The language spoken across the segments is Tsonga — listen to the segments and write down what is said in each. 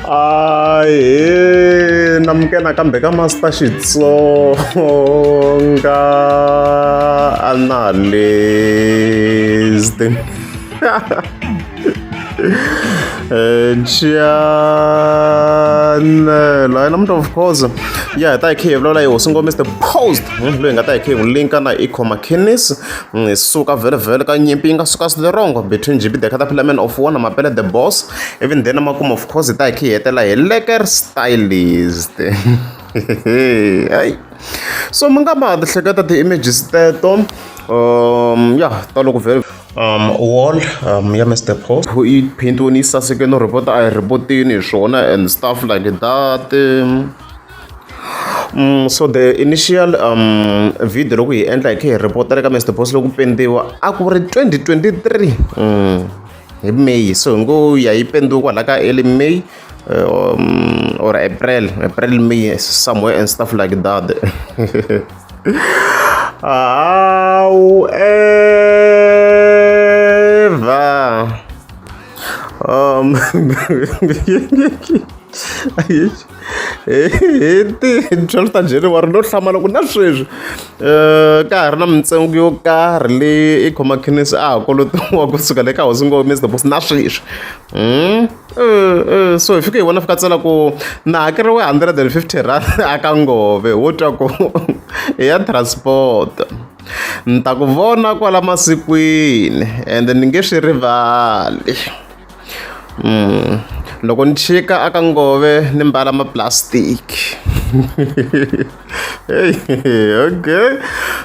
Ahee namukela nakambe ka Master Xitsonga Analyst channel hayi namuntlha of course ya hi ta hi khe hi vulavula hi hosi ngo Mr Post loyi hi nga ta hi khe hi n'wi linka na Eco McKinnis hi suka vhele vhele ka nyimpi yi nga suka rongo between GB the Caterpillar Man of War na Mapele the Boss ivi then makumu of course hi ta hi khe hi hetela hi Lekker Stylist hayi so mi nga ma ti hleketa ti-images teto ya ta loko vhele wall ya Mr Post yi paint-iwini yi saseke no report a yi report-ini hi swona and stuff like that. So the initial video loko hi endla hi kha hi report-a ka Mr Post loko pendiwa a ku ri 2023 hi May, so hi ngo ya yi pendiwe kwala ka early May or April, April May somewhere and stuff like that. However, hi ti 12 ta January no hlamala ku na sweswi ka ha ri na mintsengo yo karhi leyi Eco Makhenisi a ha kolotiwa kusuka le ka hosi ngo Mr Boss na sweswi. So hi fike hi vona fika tsala ku na hakeriwe R150 a ka ngove wo twa ku i ya transport ni ta ku vona kwala masikwini ende ni nge swi rivali. Loko ni chika aka ngove ni mbala ma-plastic okay.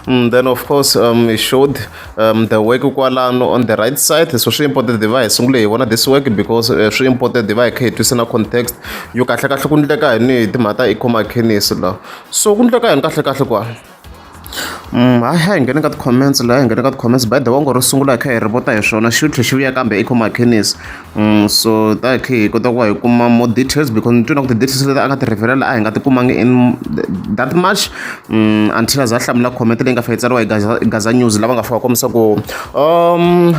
Then of course he showed the work kwalano on the right side, so swi important hi va hi sungule hi vona this work because swi important hi va hi kha hi twisisa na context yo kahle kahle ku ndleka yini hi timhaka ta Eco Makhenisi la, so ku ndleka yini kahle kahle kwala. Hayi hi nghene ka ti-comments laha, hi nghene ka ti-comments. By the way, ngo ro sungula hi kha hi report-a hi swona xi tlhe xi vuya kambe Eco Makhenisi, so ta hi kha hi kota ku va hi kuma more details because ni twi na ku ti-details leti a nga ti reveal-a a hi nga ti kumangi in that much until a za a hlamula comment leyi nga fika yi tsariwa hi Gaza, Gaza News lava nga fika va kombisa ku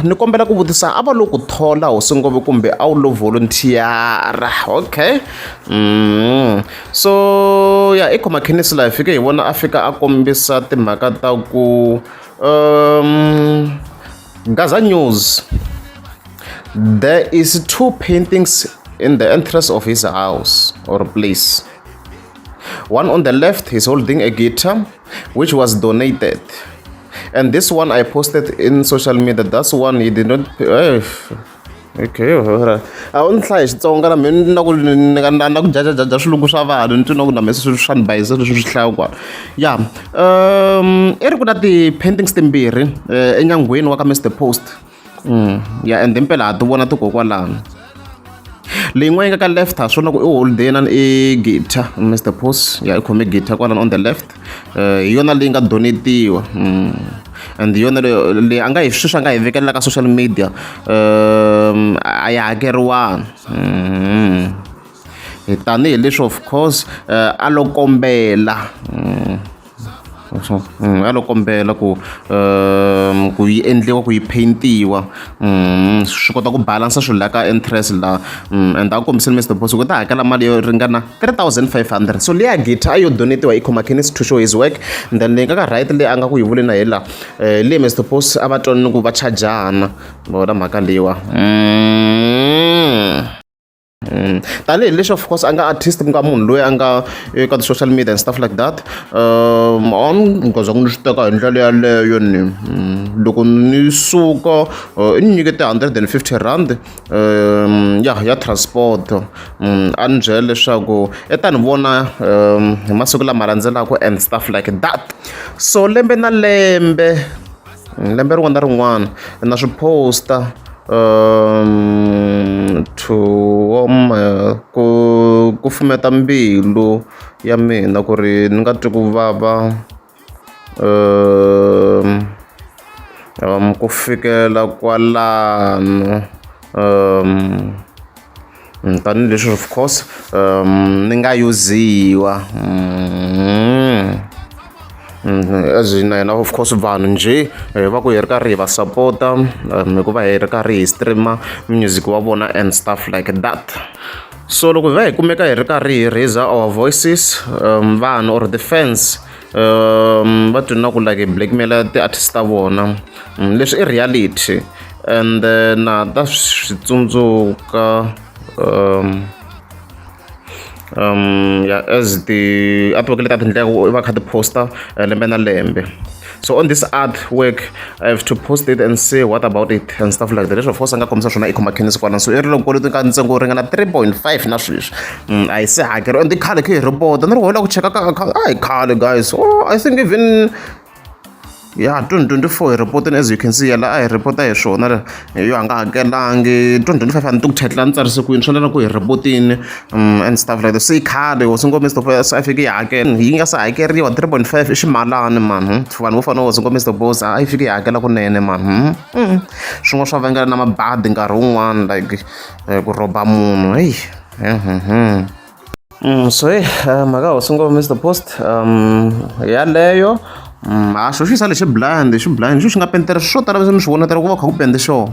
ni kombela ku vutisa a va lo ku thola hosi ngove kumbe a wu lo volunteer-a. Okay. So ya Eco Makhenisi laha hi fike hi vona a fika a kombisa timhaka ta ku Gaza News, there is two paintings in the entrance of his house or place. One on the left, he's holding a guitar which was donated, and this one I posted in social media. That's one he did not. Okay, a wu ni hlaya hi Xitsonga na mina na ku na ku jajajaja swilungu swa vanhu ni twi na ku na mehe swa ni bayisa leswi swi hlaya kwala ya. I ri ku na ti-paintings timbirhi enyangweni wa ka Mr Post ya, and impela ha ti vona tikokwalano. Leyin'wana yi nga ka left ha swona ku i holiday na i guitar Mr Post ya i khome guitar kwalano on the left, hi yona leyi nga donetiwa and hi yona leyi a nga hi sweswi a nga hi vekelela ka social media, a yi hakeriwanga tanihileswi of course a lo kombela a lo kombela ku ku yi endliwa ku yi paint-iwa swi kota ku balance swilo la ka interest la, and a kombisile Mr Post ku ta hakela mali yo ringana 3500. So leya guitar a yo donetiwa Eco Makhenisi to show his work, and then leyi nga ka right leyi a nga ku yi vuleni hi la leyi Mr Post a va twanini ku va chajana vona mhaka leyiwa. Tanihileswi of course a nga artist ku nga munhu loyi a nga eka ti-social media and stuff like that, a ni nga zangi ni swi teka hi ndlela yaleyo ni loko ni suka i ni nyikete R150 ya transport, a ni byela leswaku i ta ni vona hi masiku lama landzelaka and stuff like that. So lembe na lembe, lembe rin'wana na rin'wana na swi posta to warm ku kufumeta mbilu ya mina ku ri ni nga twi ku vava ku fikela kwalano tanihileswi of course ni nga yuziwa as na yena of course vanhu njhe va ku hi ri karhi hi va sapota hikuva hi ri karhi hi stream-a music wa vona and stuff like that. So loko hi va hi kumeka hi ri karhi hi raise our voices, vanhu or the fans va twi na ku like hi blackmail ti-artist ta vona. Leswi i reality and na ta swi tsundzuka ya as ti-artwork leti a ti endleka va kha ti posta lembe na lembe. So on this artwork I have to post it and say what about it and stuff like that. Leswi of course a nga kombisa swona i khoma kwalano. So i ri loko kwalomu ka ntsengo wo ringana 3.5 na sweswi a yi se hakeriwa and i khale khe hi report ni ri hola ku cheka ka account a hi khale guys. Oh, I think even ya 2024 hi report, as you can see la a hi report hi swona yo a nga hakelangi 2025. A ni ti ku title a ni tsarise kwini swi endla ku hi reportini and stuff like that. Se i khale hosi ngome Mr. Se a fike yi hakela yi nga se hakeriwa 3.5 i ximalani man. Vanhu vo fana na hosi ngome Mr Boss a yi fike yi hakela kunene man. Swin'wana swa vangela na mabadi nkarhi wun'wani like ku rhoba munhu heyi. So hey, mhaka hosi ngoma Mr Post yaleyo a xo xi sale xi blind xi blind xo xi nga pentela swo tala mi swi vona tela ku va kha ku pende xona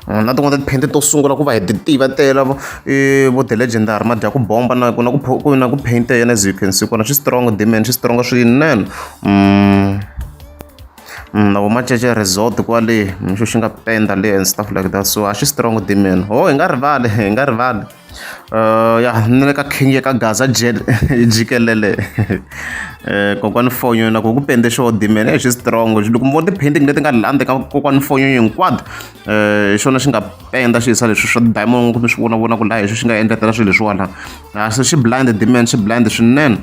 na tin'wana ta tiphente to sungula ku va hi ti tiva tela vo the legendary madya ku bomba na ku na ku na ku paint yena. As you can see kona xi strong demand xi strong swinene na vo Macece Resort kwale xo xi nga penda le and stuff like that. So a xi strong demand. Oh, hi nga rivali, hi nga rivali ya ni le ka king ya ka Gaza jet jikelele kokwani Fonyo na ku ku pende xo demand e xi strong. Loko mi vona ti-painting leti nga la ndzeni ka kokwani Fonyo hinkwato hi xona xi nga penda xi yisa leswi swa diamond kumbe swi vona vona ku laha hi xo xi nga endletela swilo leswiwani la se xi blind demand xi blind swinene.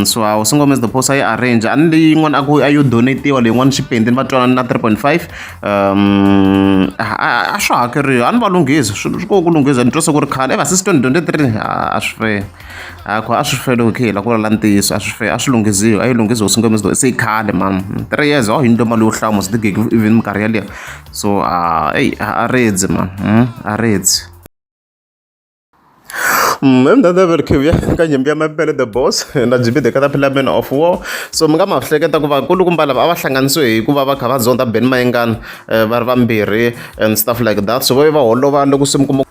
So a hosi ngoma the post a yi arrange a ni leyi yin'wana a ku a yo donatiwa leyin'wana xi pendini va twanana na 3.5 a swi hakeriwi a ni va lunghisa swilo swi ko ku lunghisa ni twa se ku ri khale ever since 2023 a swi fair a ku a swi fair loko khe hi la ku vulavula ntiyiso a swi fair a swi lunghiziwi a yi lunghizi hosi ngoma se i khale man 3 years oh yi ndle mali yo hlaya mos tigigi even minkarhi yaliya. So eyi a redzi man, a redzi. Mdada ka nyimpi ya Mapele the Boss na GB the Caterpillar Man of War. So mi nga ma hleketa ku vakulukumba lava a va hlanganisiwe hi ku va va kha va zonda Benny Mayengani va ri vambirhi and stuff like that. So va ve va holova loko se mi kuma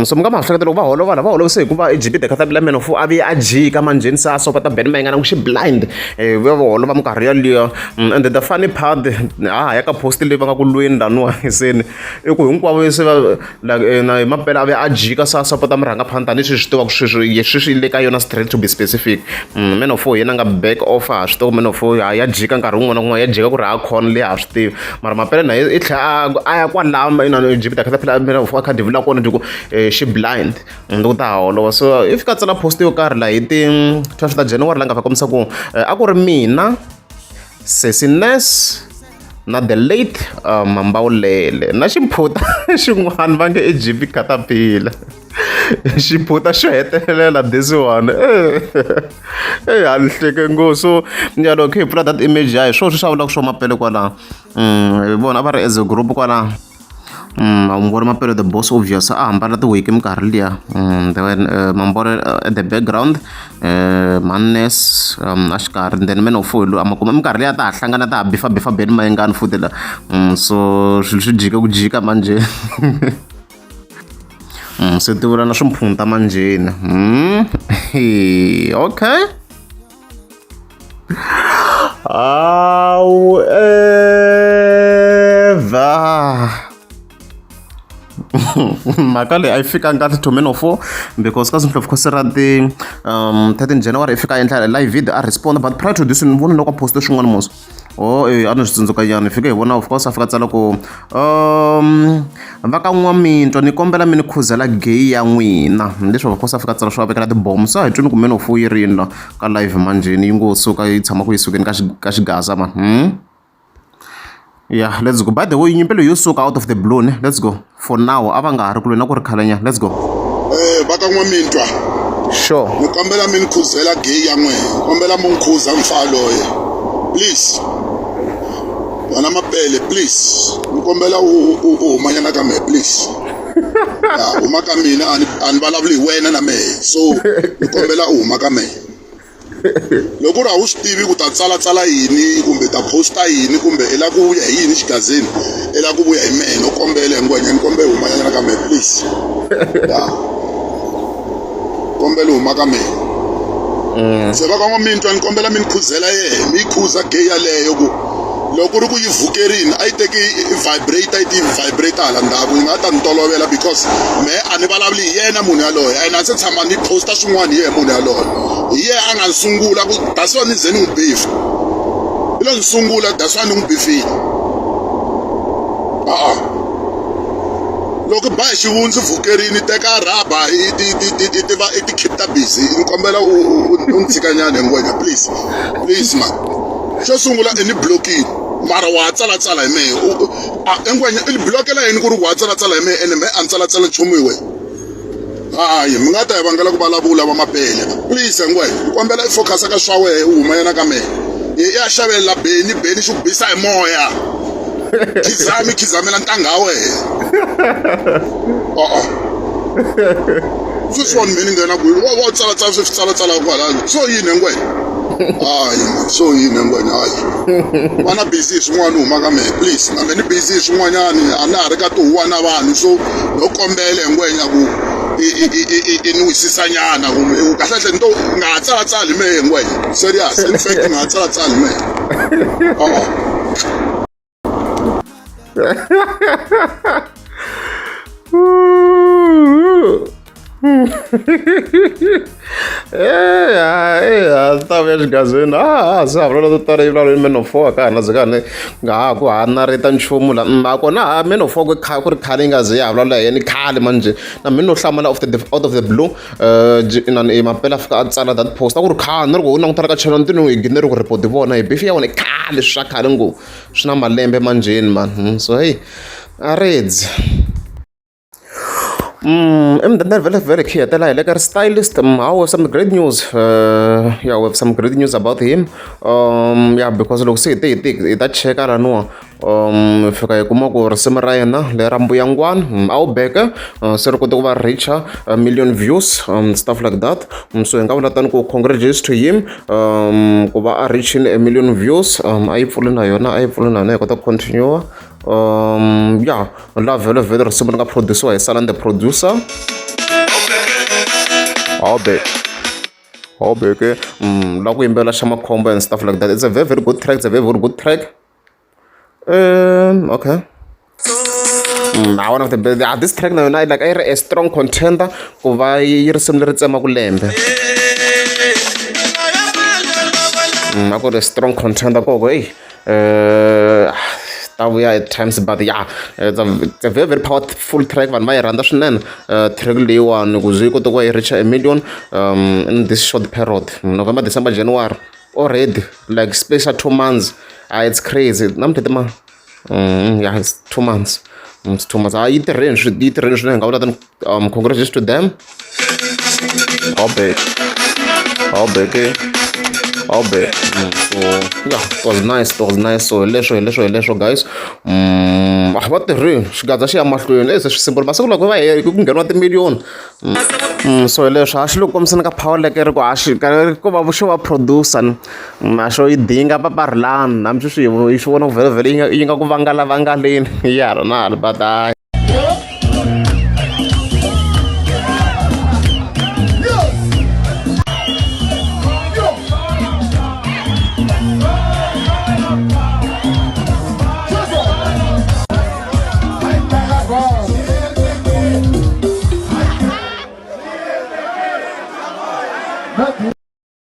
so mi nga ma hleketa loko va holova lava holovise hikuva i GB the Caterpillar Man of War a vuye a jika manjheni se a sopata Benny Mayengani ku xi blind va va holova minkarhi yaliyo. And the funny part ha ya ka post leyi va nga ku lweni laniwa seni i ku hinkwavo se va like na hi Mapele a vuya a jika se a sapota murhangaphandle tanihi swi tivaka sweswi sweswi le ka yona straight to be specific. Man of War yena nga back off ha swi tiva Man of War ya jika nkarhi wun'wana na wun'wana ya jika ku ri ha khona leyi ha swi tivi mara Mapele na i tlhela a ya kwalaya inani GB the Caterpillar Man of War a kha divula kona ku xi blind ni ku ta holova. So i fika tsala post yo karhi laha hi ti 12 ta January la nga fa kombisa ku a ku ri mina Sesi Ness na the late Mambawulele na ximphuta xin'wana va nge i GB Caterpillar ximphuta xo hetelela this one e a ni hleke ngopfu. So ya loko hi pfula that image ya hi swona swi swa vulaka swo Mapele kwalaho hi vona a va ri as a group kwalaho. Vona Mapele the Boss obvious a hambana tiwiki minkarhi liya then Mambole at the background, Mannes a xikarhi, then Man of Four loyi a ma kuma minkarhi liya ta ha hlangana ta ha bifa bifa Benny Mayengani futhi la. So swilo swi jike ku jika manjhe se ti vula na swimphunta manjheni. Okay, however mhaka leyi a yi fikanga kahle to Man of Four because ka Zinhle of course ra ti 13 January i fika a endla live video a respond. But prior to this ni vona loko a poste swin'wana mos oh a ni swi tsundzuka nyana hi fike hi vona of course a fika tsala ku va ka n'wamintwa ni kombela mi ni khuzela gay ya n'wina leswi of course a fika tsala swo va vekela tibomu. So a hi twini ku Man of Four yi rini la ka live manjheni yi ngo suka yi tshama ku yi sukeni ka ka xigaza man. Yeah, let's go. By the way, nyimpi leyi yo suka out of the blue ne. Let's go. For now a va nga ha ri kule na ku ri khale nyana. Let's go. Va ka n'wamintwa. Sure. Ni kombela mi ni khuzela gay ya n'wehe kombela mu ni khuza mfaloye please wena Mapele please ni kombela u humanyana ka mehe please ya huma ka mina a ni vulavuli hi wena na mehe so ni kombela u huma ka mehe loko ku ri a wu swi tivi ku ta tsalatsala yini kumbe ta posta yini kumbe i lava ku vuya hi yini xigazini i lava ku vuya hi mehe no kombela hi ngwenya ni kombela humanyana ka mehe please ya. Kombela u huma ka mina. Se va ka n'wamitwa ni kombela mi ni khuzela yehe mi yi khuza gay yaleyo ku loko ku ri ku yi vhukerini a yi teki vibrator yi ti vibrator hala ndzhaku yi nga ta ni tolovela because mehe a ni vulavuli hi yena munhu yaloye and a se tshama ni posta swin'wana hi yehe munhu yaloye hi yehe a nga ni sungula ku that's why ni ze ni n'wi beef i lo ni sungula that's why ni n'wi beefile a-a loko ba hi xivundzi vhukerini teka rhaba i ti ti ti ti ti va i ti keep busy ni kombela u u ni tshikanyana hi ngwenya please please man xo sungula i ni blockini mara wa ha tsalatsala hi mehe engwenya i ni blokela yini ku ri wa ha tsalatsala hi mehe ene mehe a ni tsalatsala nchumu hi wena hayi mi nga ta hi vangela ku vulavula va mapele please ngwenya ni kombela i focus ka swa wehe u huma yena ka mehe i ya xavelela beni beni xi ku bisa hi moya khizami khizamela ntangha ya wehe o-o sweswiwani me ni nghena kwihi wa wa tsalatsala swi tsalatsala kwalano so yini ngwenya hayi so yini ngwenya hayi va na busy hi swin'wana u huma ka mehe please na me ni busy hi swin'wanyani a na ha ri ka tihuwa na vanhu so no kombela hi ngwenya ku i ni wisisanyana kumbe kahlekahle ni to nga ha tsalatsali mehe hi ngwenya serious in fact nga ha tsalatsali mehe o-o Eya ta vuya xigazini a se ha vulavula to tala yi vulavula man of four ka ha na ze ka ni nga ha ku ha nareta nchumu la a kona ha man of four ku ku ri khale yi nga ze ya ha vulavula hi yena khale manjhe na mina no hlamala of the out of the blue inani mampela a fika a tsala that post a ku ri khale ni ri ku u langutela ka channel ni ti ni hi ri ku report vona hi beef ya wona i khale swa khale ngopfu swi na malembe manjheni man so hey a redzi emudende vhele vhele khi hetela hi le ka ri stylist how have some great news yeah we have some great news about him yeah because loko se hi te hi te hi ta cheka laniwa hi fika hi kuma ku risimu ra yena lera mbuyangwana a wu beke se ri kote ku va reacher a million views stuff like that so hi nga vula tani ku congratulations to him ku va a reaching a million views a yi pfuli na yona a yi pfuli na yona hi kota ku continue ya la vhele vhele risimu ri nga produciwa hi Salan the producer Hobe Hobe ke la ku yimbelela xa makhombo and stuff like that it's a very very good track it's a very very good track okay one of the best this track na yona like a yi ri a strong contender ku va yi risimu leri tsemaka lembe a ku ri strong contender koko eyi ta vuya at times but yeah it's a, it's a very very powerful track vanhu va yi rhandza swinene track leyiwani ku ze yi kota ku va yi reach a million in this short period November December January already like special 2 months ah, it's crazy namuntlha ti ma yeah it's 2 months it's 2 months ah yi tirheni yi tirheni swinene nga vula tani congratulations to them Hobe Hobe ke Hobe so yeah it was nice it was nice so hi leswo hi leswo hi leswo guys ah va tirhini xigadza xi ya mahlweni e se swi simple masiku loko va hi ku ngheniwa timiliyoni so hi leswo a xi le ku kombiseni ka power leke ri ku a xi ko va xo va producer a xo yi dinga paparhulani hambi swi swi swi vona ku vhele vhele yi nga yi nga ku vangala vangaleni ya hala na hala but hayi Not